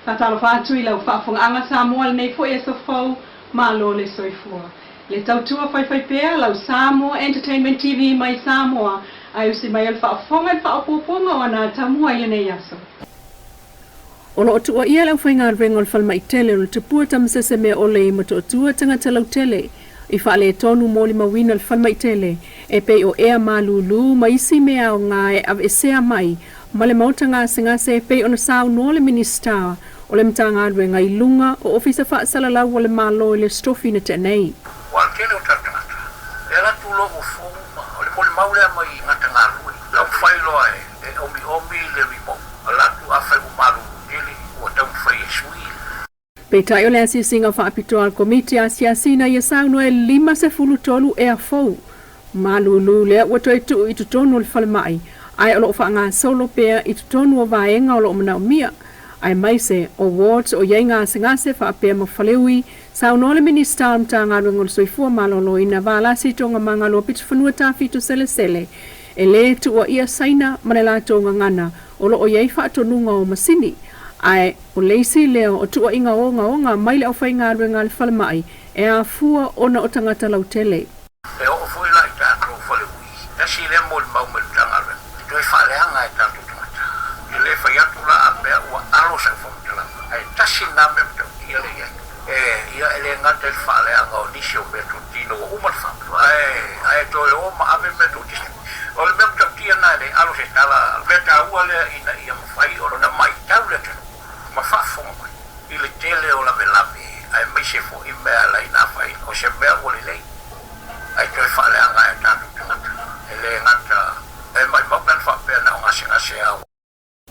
Faatalofa atu i lau faafofogaaga Samoa i lenei foi aso fou, malo le soifua. Le tautua faifaipea lau Samoa Entertainment TV mai Samoa ae usi mai o le faafofoga i le faaopoopoga o ana atamua i lenei aso. O lo o tuuaia le aufaigaluega o le falemai tele o le Tupua Tamasese-Meaole i Motootua tagata lautele i faaletonu molimauina le falemai tele e pei o ea malūlū ma isi mea aoga e aveesea mai ma le maota gasegase e pei ona saunoa le Minisita o le Matagaluega i luga o Ofisa Faasalalau a le Malo i le Aso Tofi na tea nei. Ua tele o tatou tagata e alu atu loa ua fou ma o le molimau lea mai tagata galulue. Taumafai loa e omiomi le remote, alu atu afai ua malulu tele ua taumafai e sui. Peitai o le asiasiga faapitoa a le Komiti Asiasi ina ia saunoa e 53 ea fou malūlū lea ua toe tuu i totonu o le falemai ae o lo o faagasolo pea i totonu o vaega o lo o manaomia aemaise o wards o i ai gasegase faapea ma faleui, saunoa le Minisita o le Matagaluega o le Soifua Maloloina Valasi Togamaga Luapitofanua Tafito Selesele e lē tuuaia Saina ma le latou gagana o lo o i ai faatonuga o masini ae o le isi lea o tuuaiga ogaoga mai le aufaigaluega a le falemai e afua ona o tagata lautele. E oo foi la i tatou faleui, tasi lea molimau mai le Matagaluega, e toe faaleaga e tatou tagata. E le fai atu la a mea ua alo sau faamatalaga, ae tasi lena mea matautia lea i ai. E, ia, e le gata i le faaleaga o nisi o meatotino ua uma le faamatalaga, ae, ae toe o ma ave meatotino. O le mea matautia lena e le alo se tala, mea taua lea ina ia mafai ona matau le atunuu ma faafofoga mai i le tele o lavelave aemaise foi mea laina fai o se mea ua lelei ae toe faaleaga e tatou tagata. E le gata e maumau pe ana faapea na o gasegase a.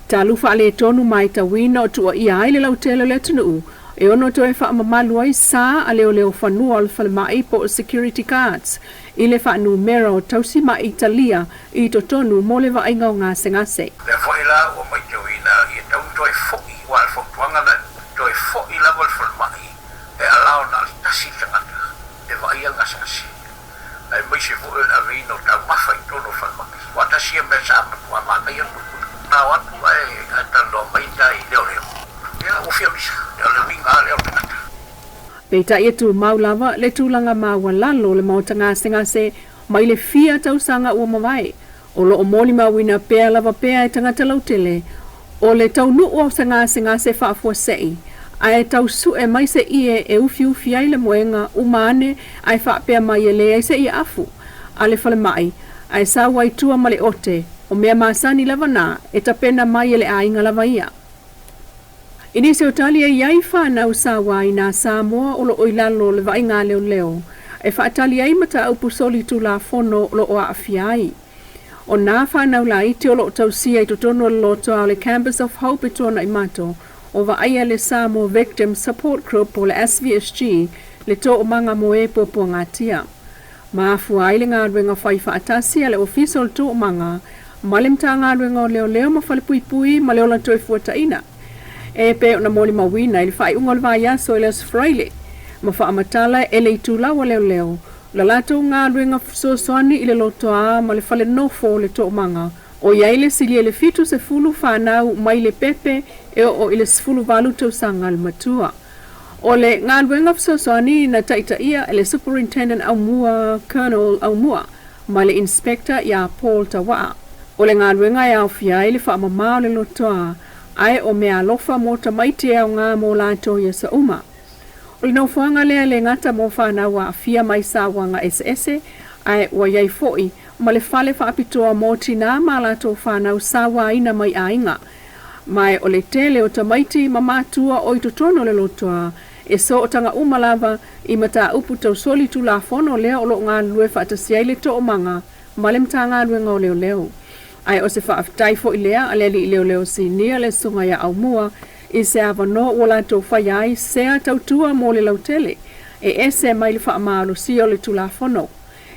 Talu faaletonu matauina o tuuaia ai le lautele o le atunuu e ono toe faamamalu ai sa a leoleo fanua o le falemai po o security guards i le faanumera o tausi ma'i talia i totonu mo le vaaiga o gasegase. Lea foi la ua matauina ia tau toe foi aua o le fautuaga lea, toe foi lava le falemai e allow na o le tasi le tagata e vaaia le gasegase, aemaise foi o le aveina o taumafa i totonu o le falemai. Aua tasi ia mea sa matua manaia le puipuiga. Na o atu ae talanoa mai nai leoleo, ia ua fia misa, o le uiga lava lea o le tagata. Peitai e tumau lava le tulaga maualalo o le maota gasegase mai le fia tausaga ua mavae, o lo o molimauina pea lava pea e tagata lautele o le taunuu o se gasegase faafuasei, ae tau sue mai se ie e ufiufi ai le moega uma ane ae faapea mai e leai se ie afu a le falemai ae sau ai tua ma le ote, o mea masani lava na e tapena mai e le aiga lava ia. I nisi o tali e i ai fanau saua i nā Samoa o lo o i lalo o le vaaiga a leoleo e faatali ai mataupu solitulafono o lo o aafia ai. O nā fanau laiti o lo o tausia i totonu o le lotoa o le Campus of Hope e Tuanaimato, o vaaia le Samoa Victim Support Group po o le SVSG, le toomaga mo e puapuagatia. Ma afua ai le galuega fai faatasi a le Ofisa o le Toomaga ma le Matagaluega o Leoleo ma Falepuipui ma le Ola Toefuataina e pei ona molimauina i le faaiuga o le vaiaso i le Aso Faraile ma faamatala e le itulau a leoleo la latou galuega fesoasoani i le lotoa ma le fale nofo o le toomaga o i ai le silia i le 70 fanau mai le pepe e oo i le 18 tausaga le matua. O le galuega fesoasoani na taitaia e le Superintendent Aumua Colonel Aumua ma le Inspector iā Paul Tawaa. O le galuega e aofia ai le faamama o le lotoa ae o meaalofa mo tamaiti e aoga mo latou i aso uma. O le nofoaga lea e le gata mo fanau aafia mai sauaga eseese ae ua i ai foi ma le fale faapitoa mo tinā ma latou fanau sauaina mai aiga. Ma o le tele o tamaiti ma matua o i totonu o le lotoa e sootaga uma lava i mataupu tau solitulafono lea o lo o galulue faatasi ai le Toomaga ma le Matagaluega o Leoleo. Ae o se faafetai foi lea a le Alii Leoleo Sinia le Susuga ia Aumua i se avanoa ua latou faia ai sea tautua mo le lautele e ese mai le faamalosia o le Tulafono.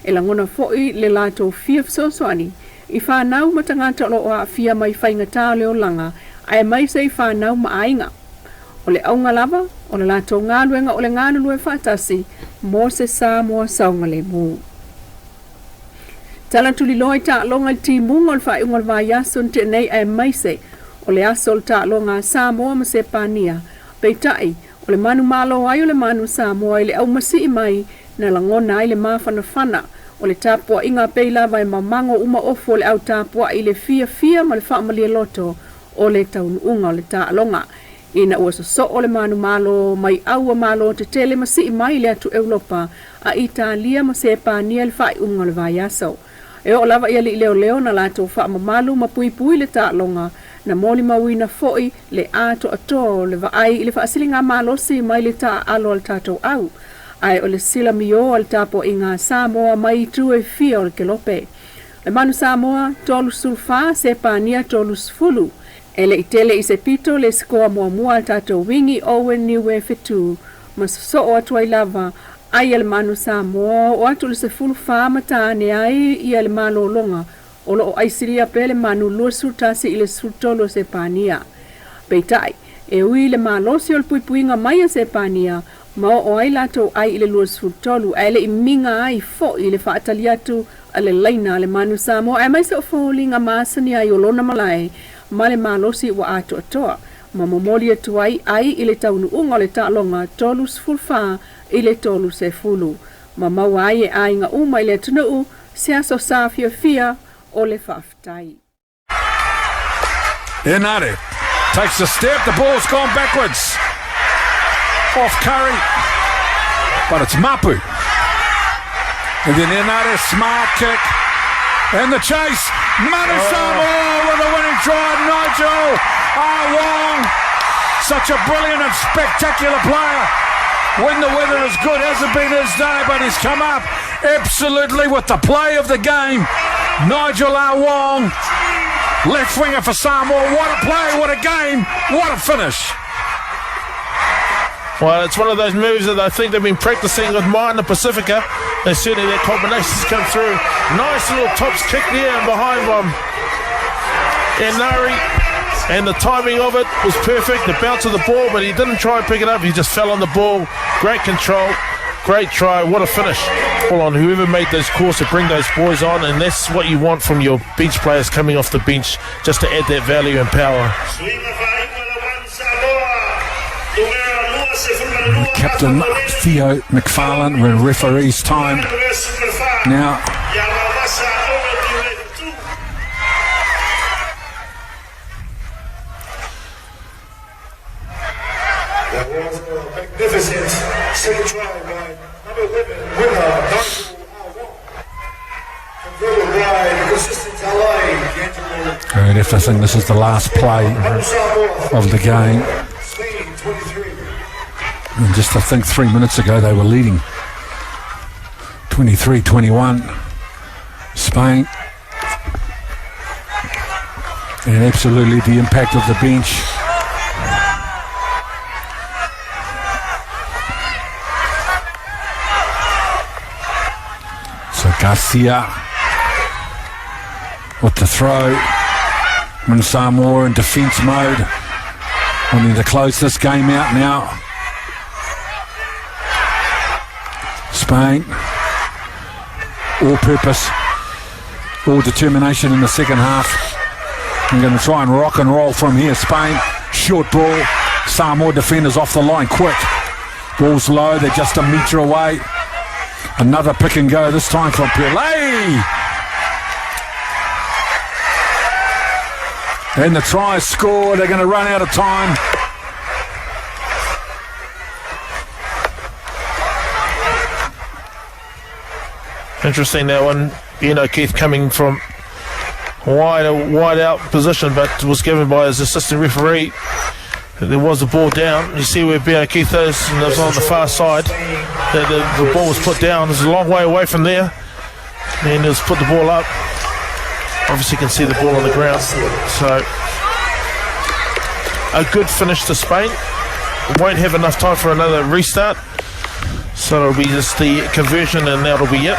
E lagona foi le latou fia fesoasoani i fanau ma tagata o lo o aafia mai faigata o le olaga aemaise i fanau ma aiga. O le auga lava o le latou galuega o le galulue faatasi mo se Samoa saogalemu. Tala tuliloa i taaloga i le timuga o le faaiuga o le vaiaso na tea nei aemaise O le aso o le taaloga a Samoa ma Sepania. Peitai, o le manumalo ai o le Manu Samoa i le aumasii mai na lagona ai le mafanafana o le tapuaiga pei lava e mamago uma ofu o le au tapuai i le fiafia ma le faamalie loto o le taunuuga o le taaloga. Ina ua sosoo le manumalo mai aua malo tetele ma sii mai le atu Europa a Italia ma Sepania i le faaiuga o le vaiaso. E oo lava i alii leoleo na latou faamamalu ma puipui le taaloga, na molimauina foi le atoatoa o le vaai i le faasiligamalosi mai le taaalo a le tatou au, ae o le silamiō a le tapuaiga a Samoa mai itu e fia o le kelope. Le Manu Samoa, 34, Sepania, 30. E le i tele i se pito le sikoa muamua a le tatou wingi Owen Niue Fetu ma sosoo atu ai lava ai a le Manu Samoa oo atu i le 14 ma tāne ai ia le malologa o lo o aisilia pea le Manu 21 i le 13 o Sepania. Peitai, e ui i le malosi o le puipuiga mai a Sepania ma oo ai latou ai i le 23 ae le i miga ai foi le faatali atu a le laina a le Manu Samoa aemaise o foliga masani ai o lona malae ma le malosi ua atoatoa ma momoli atu ai ai i le taunuuga o le taaloga 34 i le 30 ma maua ai e aiga uma i le atunuu se aso sa fiafia o le faafetai. Enare takes a step. The ball's gone backwards. Off Curry. But it's Mapu. And then Enare, smart kick. And the chase. Manu Samoa with a winning try. Nigel Ahwong. Such a brilliant and spectacular player. When the weather is good, hasn't been his day, but he's come up absolutely with the play of the game. Nigel Ahwong, left winger for Samoa. What a play, what a game, what a finish. Well, it's one of those moves that I think they've been practicing with Martin the Pacifica. And certainly that combination's come through. Nice little tops kick there and behind from Enari. And the timing of it was perfect. The bounce of the ball, but he didn't try and pick it up. He just fell on the ball. Great control. Great try. What a finish. All on whoever made those calls to bring those boys on, and that's what you want from your bench players coming off the bench, just to add that value and power. Captain Theo McFarlane with referee's time now. That was a magnificent second try by number 11, winner Nigel Ahwong. Converted by the consistent ally, D'Angelo. And if I think this is the last play of the game. Spain 23. And just I think 3 minutes ago they were leading 23-21. Spain. And absolutely the impact of the bench. So Garcia with the throw. Samoa in defence mode. Wanting to close this game out now. Spain. All purpose, all determination in the second half. I'm going to try and rock and roll from here. Spain, short ball. Samoa defenders off the line quick. Ball's low, they're just a metre away. Another pick and go, this time from Pele. And the try is scored. They're going to run out of time. Interesting that one, you know, Keith coming from wide out position, but was given by his assistant referee. There was a ball down. You see where Ben O'Keefe is, and it was on the far side. The ball was put down. It was a long way away from there. And it was put the ball up. Obviously, you can see the ball on the ground. So, a good finish to Spain. Won't have enough time for another restart. So it'll be just the conversion, and that'll be it.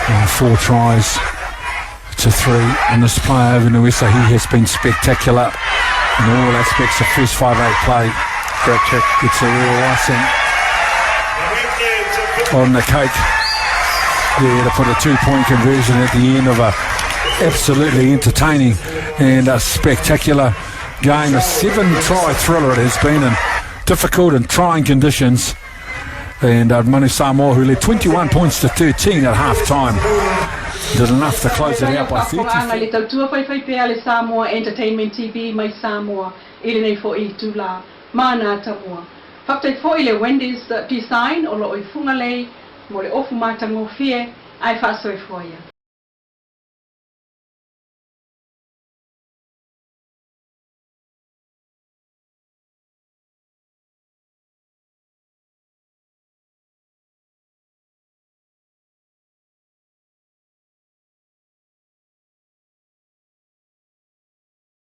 And 4 tries to 3, and this player over Nuesa, he has been spectacular in all aspects of first 5-8 play. Great kick. It's a real icing on the cake there to put a 2-point conversion at the end of a absolutely entertaining and a spectacular game. A 7-try thriller it has been in difficult and trying conditions. And Manu Samoa, who led 21 points to 13 at half time, did enough to close it out by 30. 30. Le tautua faifaipea le Samoa Entertainment TV mai Samoa i lenei fo'i itulā mana tamua. Faafetai fo'i le Wendy's Design o loo i Fugalei mo le ofu matagofie ae faasoifua ia.